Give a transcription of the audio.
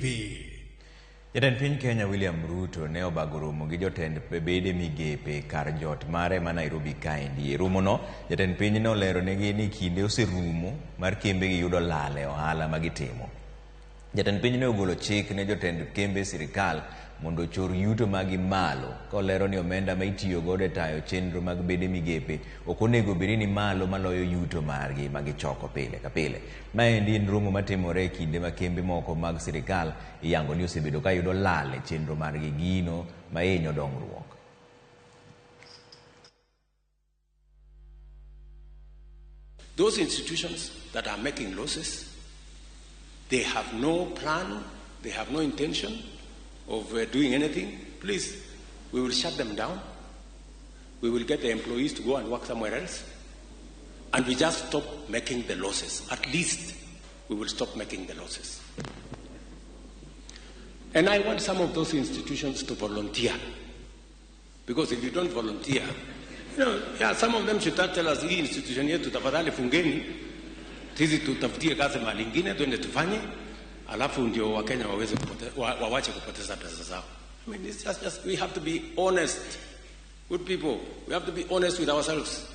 TV. Jatend piny Kenya William Ruto ne obago romo gi jotend bede migepe kar jot mare ma Nairobi kaendi. E romono, jatend piny ne olero negi ni kinde oserumo mar kembegi yudo lal e ohala ma gitimo. Jatend piny ne ogolo chik ne jotend kembe sirikal mondo ochor yuto magi malo kolero ni omenda ma itiyo godo e tayo chenro mag bede migepe ok onego bed ni malo maloyo yuto margi ma gichoko pile ka pile. Maendi en romo matimore e kinde ma kembe moko mag sirikal iyango ni osebedo ka yudo lal e chenro margi gino ma hinyo dongruok. Those institutions that are making losses, they have no plan, they have no intention of doing anything. Please, we will shut them down. We will get the employees to go and work somewhere else. And we just stop making the losses. At least we will stop making the losses. And I want some of those institutions to volunteer. Because if you don't volunteer, some of them should tell us, hii institution yetu tafadhali fungeni, sisi tutafutie kazi mahali ingine twende tufanye, alafu ndio Wakenya wawache kupoteza pesa zao. We have to be honest. Good people, we have to be honest with ourselves.